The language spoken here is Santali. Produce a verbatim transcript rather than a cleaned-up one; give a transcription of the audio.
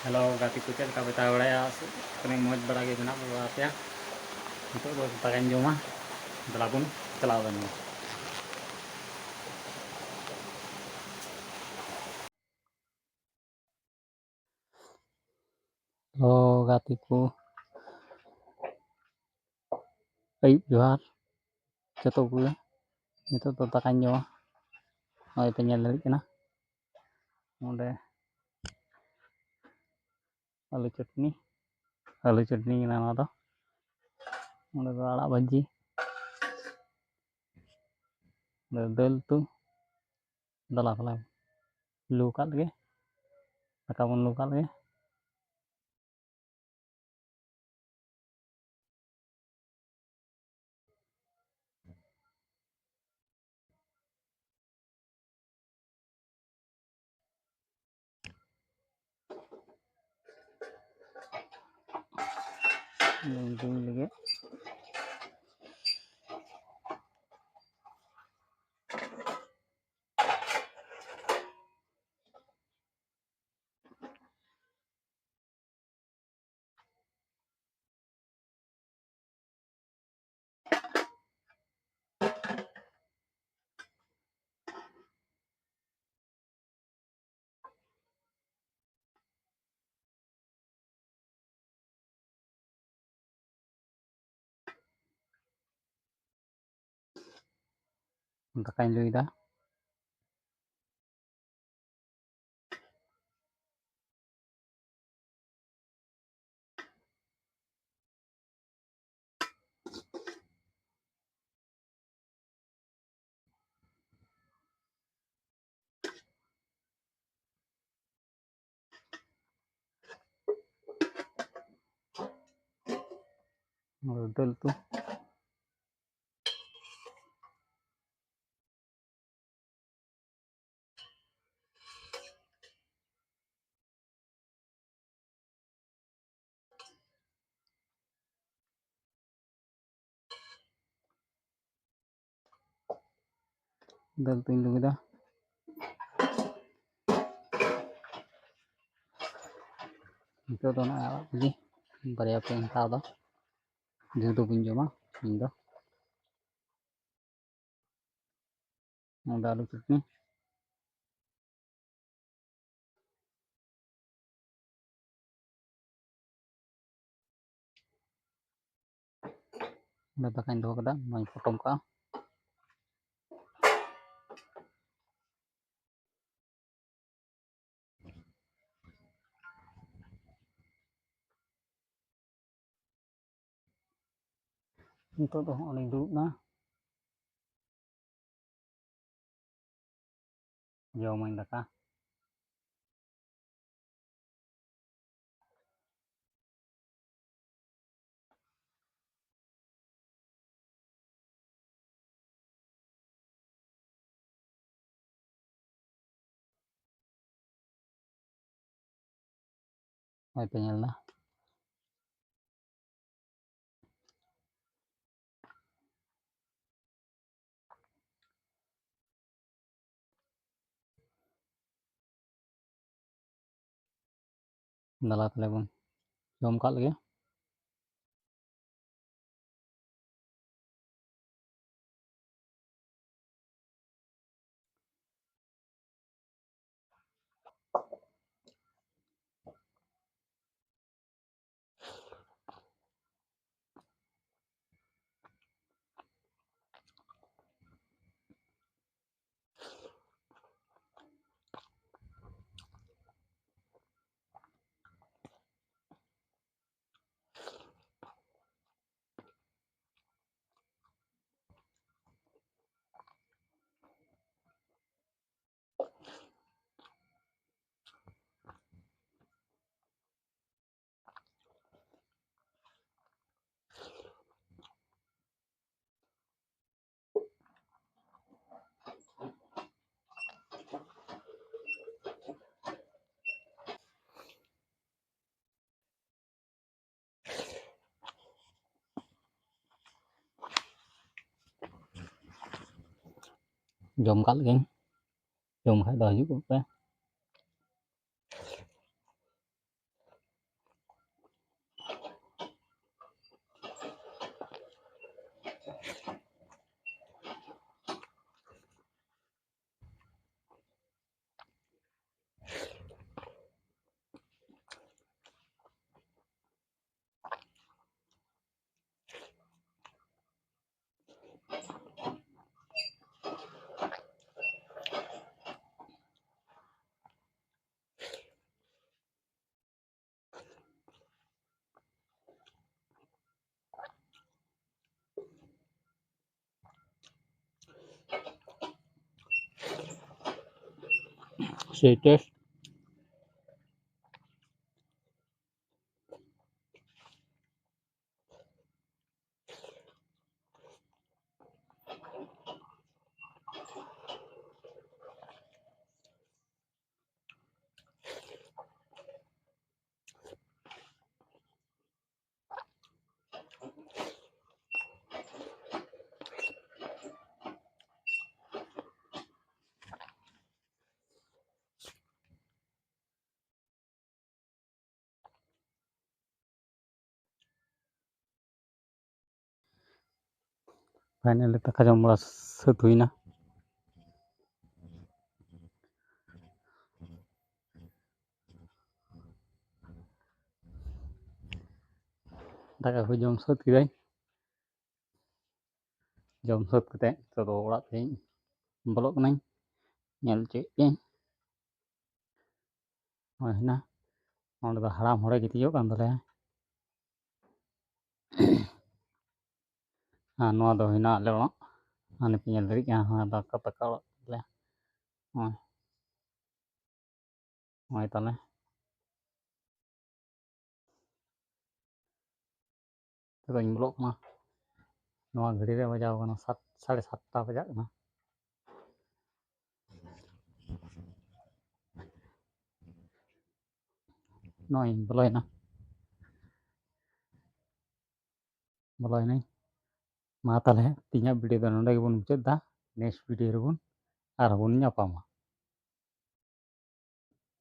ᱦᱮᱞᱳ ᱜᱟᱛᱮ ᱠᱚ, ᱪᱮᱫ ᱞᱮᱠᱟ ᱯᱮ ᱛᱟᱦᱮᱸ ᱵᱟᱲᱟᱭᱟ? ᱟᱥᱚᱜ ᱠᱟᱹᱱᱟᱹᱧ ᱢᱚᱡᱽ ᱵᱟᱲᱟ ᱜᱮ ᱢᱮᱱᱟᱜ ᱵᱚᱱᱟ ᱟᱯᱮᱭᱟ᱾ ᱱᱤᱛᱚᱜ ᱫᱚ ᱫᱟᱠᱟᱧ ᱡᱚᱢᱟ, ᱫᱮᱞᱟ ᱵᱚᱱ ᱪᱟᱞᱟᱣ ᱞᱮᱱ ᱜᱮ᱾ ᱦᱮᱞᱳ ᱜᱟᱛᱮ ᱠᱚ, ᱟᱹᱭᱩᱵ ᱡᱚᱦᱟᱨ ᱡᱚᱛᱚ ᱠᱚᱜᱮ᱾ ᱱᱤᱛᱚᱜ ᱫᱚ ᱫᱟᱠᱟᱧ ᱡᱚᱢᱟ᱾ ᱱᱚᱜᱼᱚᱭ ᱯᱮ ᱧᱮᱞ ᱫᱟᱲᱮᱭᱟᱜ ᱠᱟᱱᱟ, ᱱᱚᱸᱰᱮ ᱟᱹᱞᱩ ᱪᱟᱹᱴᱱᱤ, ᱟᱹᱞᱩ ᱪᱟᱹᱴᱱᱤ ᱠᱟᱱᱟ ᱱᱚᱣᱟ ᱫᱚ᱾ ᱱᱚᱸᱰᱮ ᱫᱚ ᱟᱲᱟᱜ ᱵᱷᱟᱹᱡᱤ, ᱱᱚᱸᱰᱮ ᱫᱚ ᱫᱟᱹᱞ ᱩᱛᱩ, ᱫᱮᱞᱟ ᱛᱟᱦᱞᱮ ᱞᱩ ᱠᱟᱜ ᱞᱮᱜᱮ, ᱫᱟᱠᱟ ᱵᱚᱱ ᱞᱩ ᱠᱟᱜ ᱞᱮᱜᱮ᱾ ᱞᱩ ᱞᱮᱜᱮ᱾ ᱫᱟᱠᱟᱧ ᱞᱩᱭᱫᱟ᱾ ᱫᱟᱹᱞ ᱩᱛᱩ᱾ ᱫᱟᱹᱞ ᱩᱛᱩᱧ ᱞᱩ ᱠᱮᱫᱟ᱾ ᱱᱤᱛᱚᱜ ᱫᱚ ᱱᱚᱜᱼᱚᱭ ᱟᱲᱟᱜ ᱵᱷᱟᱹᱡᱤ ᱵᱟᱨᱭᱟ ᱯᱮᱭᱟᱧ ᱦᱟᱛᱟᱣ ᱮᱫᱟ᱾ ᱰᱷᱮᱨ ᱫᱚ ᱵᱟᱹᱧ ᱡᱚᱢᱟ ᱤᱧ ᱫᱚ᱾ ᱱᱚᱣᱟ ᱫᱚ ᱟᱹᱞᱩ ᱪᱟᱹᱴᱱᱤ᱾ ᱚᱸᱰᱮ ᱫᱟᱠᱟᱧ ᱫᱚᱦᱚ ᱠᱟᱫᱟ, ᱱᱚᱣᱟᱧ ᱯᱚᱴᱚᱢ ᱠᱟᱜᱼᱟ᱾ ᱱᱤᱛᱚᱜ ᱫᱚ ᱦᱚᱸᱜᱼᱚᱭ ᱞᱤᱧ ᱫᱩᱲᱩᱵ ᱮᱱᱟ᱾ ᱡᱚᱢᱟᱹᱧ ᱫᱟᱠᱟ᱾ ᱦᱚᱭᱛᱚ ᱧᱮᱞ ᱫᱟ᱾ ᱫᱮᱞᱟ ᱛᱟᱦᱞᱮ ᱵᱚᱱ ᱡᱚᱢ ᱠᱟᱜ ᱞᱮᱜᱮ᱾ ᱡᱚᱢ ᱠᱟᱜ ᱞᱮᱜᱮᱧ᱾ ᱡᱚᱢ ᱠᱷᱟᱡ ᱫᱚ ᱦᱤᱡᱩᱜ ᱯᱮ᱾ Cheers. Finally ᱫᱟᱠᱟ ᱡᱚᱢ ᱵᱟᱲᱟ ᱥᱟᱹᱛ ᱦᱩᱭᱱᱟ᱾ ᱫᱟᱠᱟ ᱠᱚ ᱡᱚᱢ ᱥᱟᱹᱛ ᱠᱤᱫᱟᱹᱧ᱾ ᱡᱚᱢ ᱥᱟᱹᱛ ᱠᱟᱛᱮ ᱱᱤᱛᱚᱜ ᱫᱚ ᱚᱲᱟᱜ ᱛᱮᱧ ᱵᱚᱞᱚᱜ ᱠᱟᱹᱱᱟᱹᱧ᱾ ᱧᱮᱞ ᱦᱚᱪᱚᱭᱮᱫ ᱯᱮᱭᱟᱹᱧ᱾ ᱱᱚᱜᱼᱚᱭ ᱦᱮᱱᱟᱜ ᱱᱚᱸᱰᱮ ᱫᱚ ᱦᱟᱲᱟᱢ ᱦᱚᱲᱮ ᱜᱤᱛᱤᱡᱚᱜ ᱠᱟᱱ ᱛᱟᱞᱮᱭᱟ᱾ ᱟᱨ ᱱᱚᱣᱟ ᱫᱚ ᱦᱮᱱᱟᱜ ᱟᱞᱮ ᱚᱲᱟᱜ᱾ ᱦᱟᱱᱮ ᱯᱮ ᱧᱮᱞ ᱫᱟᱲᱮᱭᱟᱜ ᱠᱟᱱᱟ, ᱦᱟᱱᱟ ᱫᱚ ᱯᱟᱠᱟ ᱚᱲᱟᱜ ᱛᱟᱞᱮ᱾ ᱱᱚᱜᱼᱚᱭ, ᱱᱚᱜᱼᱚᱭ ᱛᱟᱞᱮ᱾ ᱱᱤᱛᱚᱜ ᱫᱚᱧ ᱵᱚᱞᱚᱜ ᱠᱟᱱᱟ᱾ ᱱᱚᱣᱟ ᱜᱷᱟᱹᱲᱤ ᱨᱮ ᱵᱟᱡᱟᱣ ᱠᱟᱱᱟ ᱥᱟᱛ, ᱥᱟᱲᱮ ᱥᱟᱛᱴᱟ ᱵᱟᱡᱟᱜ ᱠᱟᱱᱟ᱾ ᱱᱚᱜᱼᱚᱭ ᱤᱧ ᱵᱚᱞᱚᱭᱮᱱᱟ, ᱵᱚᱞᱚᱭᱮᱱᱟᱹᱧ᱾ ᱢᱟ ᱛᱟᱦᱚᱞᱮ ᱛᱮᱦᱮᱧᱟᱜ video ᱫᱚ ᱱᱚᱰᱮ ᱜᱮᱵᱚᱱ ᱢᱩᱪᱟᱹᱫ ᱮᱫᱟ᱾ Next video ᱨᱮᱵᱚᱱ ᱟᱨᱦᱚᱸ ᱵᱚᱱ ᱧᱟᱯᱟᱢᱟ᱾